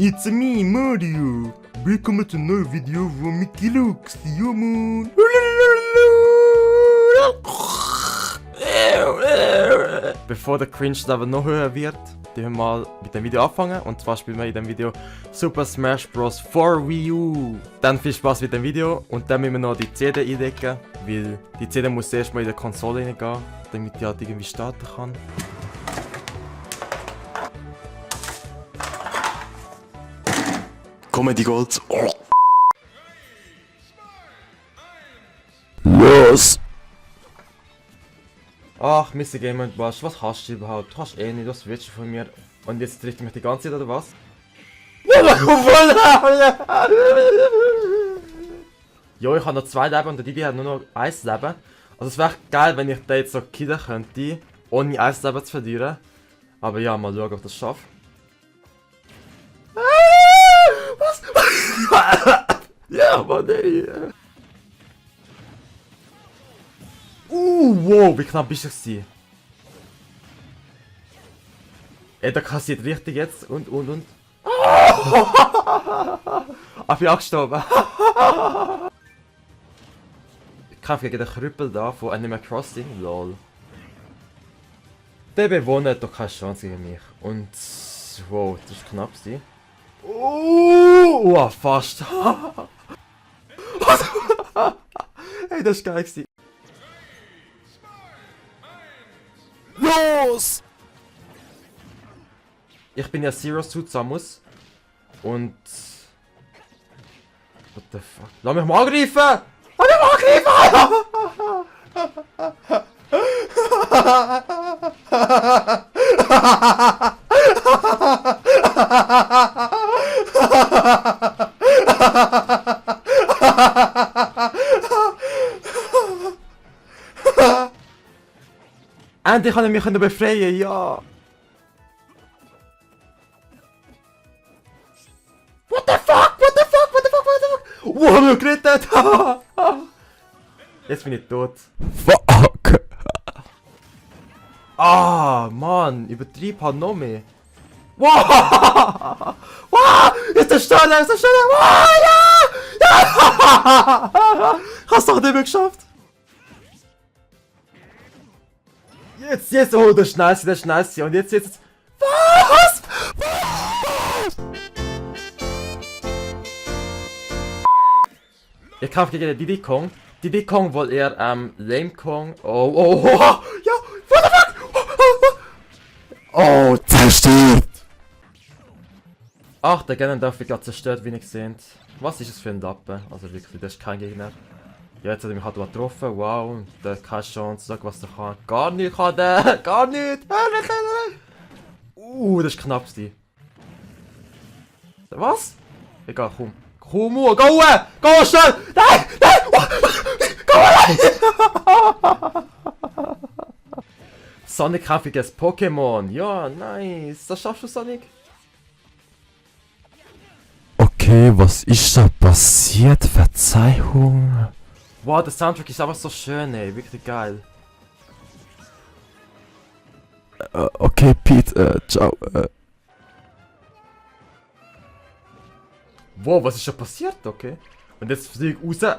It's me, Mario. Willkommen zu einem neuen Video von Mickey Lux. Ja, Mann. Bevor der Cringe-Level noch höher wird, wir mal mit dem Video anfangen. Und zwar spielen wir in dem Video Super Smash Bros. For Wii U. Dann viel Spaß mit dem Video und dann müssen wir noch die CD eindecken, weil die CD muss erst mal in die Konsole reingehen, damit die halt irgendwie starten kann. Comedy Gold. Oh. Los! Ach, Mr. Game & Watch, was hast du überhaupt? Du hast eh nicht, was willst du von mir? Und jetzt trifft mich die ganze Zeit, oder was? Jo, ich habe noch 2 Leben und der Didi hat nur noch 1 Leben. Also es wäre geil, wenn ich den jetzt so killen könnte, ohne 1 Leben zu verlieren. Aber ja, mal schauen, ob ich das schaffe. Was? Ja, Mann, ey. Wow, wie knapp bist du? Ey, der kassiert richtig jetzt und. Ah, ich bin auch gestorben. Ich kämpfe gegen den Krüppel da von Animal Crossing, lol. Der Bewohner hat doch keine Chance gegen mich. Und. Wow, das ist knapp. Oh, fast. Hey, das ist geil. Los! Ich bin ja Zero Suit Samus. Und. What the fuck? Lass mich mal angreifen! Lass mich mal angreifen! Endlich kann ich mich befreien, ja! What the fuck? What the fuck? What the fuck? What the fuck? Wow, hab ich gerettet! Jetzt bin ich tot. Fuck! Ah, Mann, übertrieb halt noch mehr. Wow! Wow! Jetzt der Stelle! Jetzt der Stelle! Wow, ja! Ja! Ich hab's doch nicht mehr geschafft! Jetzt, oh, das ist nice, das ist nice. Und jetzt. Was? Ich kämpfe gegen den Diddy Kong. Diddy Kong will eher, Lame Kong. Oh, ja, what the fuck? Oh, zerstört! Ach, der Ganondorf wird gerade zerstört, wie ihr seht. Was ist das für ein Lappen? Also wirklich, das ist kein Gegner. Ja, jetzt hat er mich halt getroffen, wow, und der hat keine Chance, sag was der kann. Gar nicht kann der, gar nicht! Das ist knapp. Was? Egal, komm. Komm, go! Go schnell! Nein! Go! Sonic kämpft gegen Pokémon. Ja, nice. Das schaffst du, Sonic? Okay, was ist da passiert? Verzeihung. Wow, der Soundtrack ist einfach so schön, ey. Wirklich geil. Okay, Pete, ciao. Wow, was ist schon passiert, okay? Und jetzt flieg ich raus.